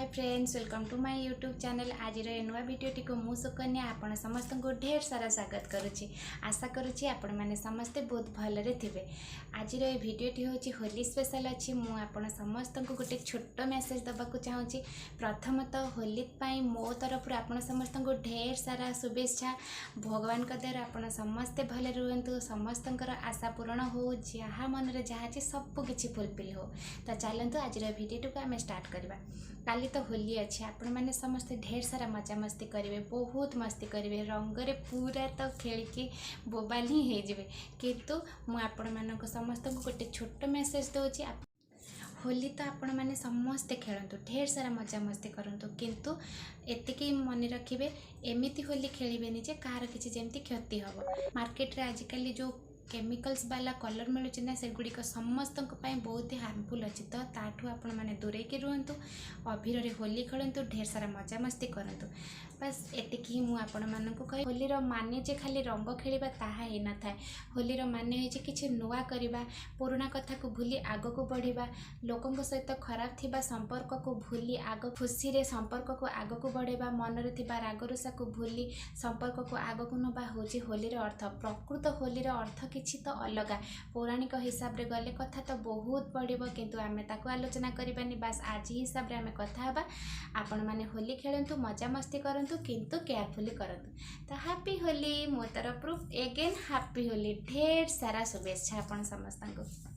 Hi friends, welcome to my YouTube channel। ଆଜିର ଏ ନୂଆ ଭିଡ଼ିଓଟିକୁ ମୁଁ ସୁକନ୍ୟା ଆପଣ ସମସ୍ତଙ୍କୁ ଢେର ସାରା ସ୍ୱାଗତ କରୁଛି। ଆଶା କରୁଛି ଆପଣମାନେ ସମସ୍ତେ ବହୁତ ଭଲରେ ଥିବେ। ଆଜିର ଏ ଭିଡ଼ିଓଟି ହେଉଛି ହୋଲି ସ୍ପେଶାଲ୍ ଅଛି। ମୁଁ ଆପଣ ସମସ୍ତଙ୍କୁ ଗୋଟେ ଛୋଟ ମେସେଜ୍ ଦେବାକୁ ଚାହୁଁଛି। ପ୍ରଥମତଃ ହୋଲି ପାଇଁ ମୋ ତରଫରୁ ଆପଣ ସମସ୍ତଙ୍କୁ ଢେର ସାରା ଶୁଭେଚ୍ଛା। ଭଗବାନଙ୍କ ଦୟାରୁ ଆପଣ ସମସ୍ତେ ଭଲରେ ରୁହନ୍ତୁ, ସମସ୍ତଙ୍କର ଆଶା ପୂରଣ ହଉ, ଯାହା ମନରେ ଯାହା ଅଛି ସବୁ କିଛି ଫୁଲଫିଲ୍ ହଉ। ତ ଚାଲନ୍ତୁ, ଆଜିର ଭିଡ଼ିଓଟିକୁ ଆମେ ଷ୍ଟାର୍ଟ କରିବା। କାଲି ତ ହୋଲି ଅଛି। ଆପଣମାନେ ସମସ୍ତେ ଢେର ସାରା ମଜାମସ୍ତି କରିବେ, ବହୁତ ମସ୍ତି କରିବେ, ରଙ୍ଗରେ ପୁରା ତ ଖେଳିକି ବୋବାଲ ହିଁ ହେଇଯିବେ। କିନ୍ତୁ ମୁଁ ଆପଣମାନଙ୍କୁ ସମସ୍ତଙ୍କୁ ଗୋଟେ ଛୋଟ ମେସେଜ୍ ଦେଉଛି। ହୋଲି ତ ଆପଣମାନେ ସମସ୍ତେ ଖେଳନ୍ତୁ, ଢେର ସାରା ମଜାମସ୍ତି କରନ୍ତୁ, କିନ୍ତୁ ଏତିକି ମନେ ରଖିବେ, ଏମିତି ହୋଲି ଖେଳିବେନି ଯେ କାହାର କିଛି ଯେମିତି କ୍ଷତି ହେବ। ମାର୍କେଟରେ ଆଜିକାଲି ଯେଉଁ କେମିକାଲ୍ସ ବାଲା କଲର୍ ମିଳୁଛି ନା, ସେଗୁଡ଼ିକ ସମସ୍ତଙ୍କ ପାଇଁ ବହୁତ ହି ହାର୍ମଫୁଲ୍ ଅଛି। ତ ତାଠୁ ଆପଣମାନେ ଦୂରେଇକି ରୁହନ୍ତୁ, ଅଭିରରେ ହୋଲି ଖେଳନ୍ତୁ, ଢେର ସାରା ମଜାମସ୍ତି କରନ୍ତୁ। ବାସ୍, ଏତିକି ହିଁ ମୁଁ ଆପଣମାନଙ୍କୁ କହିବି। ହୋଲିର ମାନେ ଯେ ଖାଲି ରଙ୍ଗ ଖେଳିବା ତାହା ହେଇନଥାଏ। ହୋଲିର ମାନେ ହେଉଛି କିଛି ନୂଆ କରିବା, ପୁରୁଣା କଥାକୁ ଭୁଲି ଆଗକୁ ବଢ଼ିବା, ଲୋକଙ୍କ ସହିତ ଖରାପ ଥିବା ସମ୍ପର୍କକୁ ଭୁଲି ଆଗ ଖୁସିରେ ସମ୍ପର୍କକୁ ଆଗକୁ ବଢ଼ାଇବା, ମନରେ ଥିବା ରାଗରୁଷାକୁ ଭୁଲି ସମ୍ପର୍କକୁ ଆଗକୁ ନେବା ହେଉଛି ହୋଲିର ଅର୍ଥ। ପ୍ରକୃତ ହୋଲିର ଅର୍ଥ କିଛି ତ ଅଲଗା। ପୌରାଣିକ ହିସାବରେ ଗଲେ କଥା ତ ବହୁତ ବଢ଼ିବ, କିନ୍ତୁ ଆମେ ତାକୁ ଆଲୋଚନା କରିବାନି। ବାସ୍, ଆଜି ହିସାବରେ ଆମେ କଥା ହେବା। ଆପଣମାନେ ହୋଲି ଖେଳନ୍ତୁ, ମଜାମସ୍ତି କରନ୍ତୁ, କିନ୍ତୁ କେୟାରଫୁଲି କରନ୍ତୁ। ତ ହାପି ହୋଲି ମୋ ତରଫରୁ। ଏଗେନ୍ ହାପି ହୋଲି, ଢେର ସାରା ଶୁଭେଚ୍ଛା ଆପଣ ସମସ୍ତଙ୍କୁ।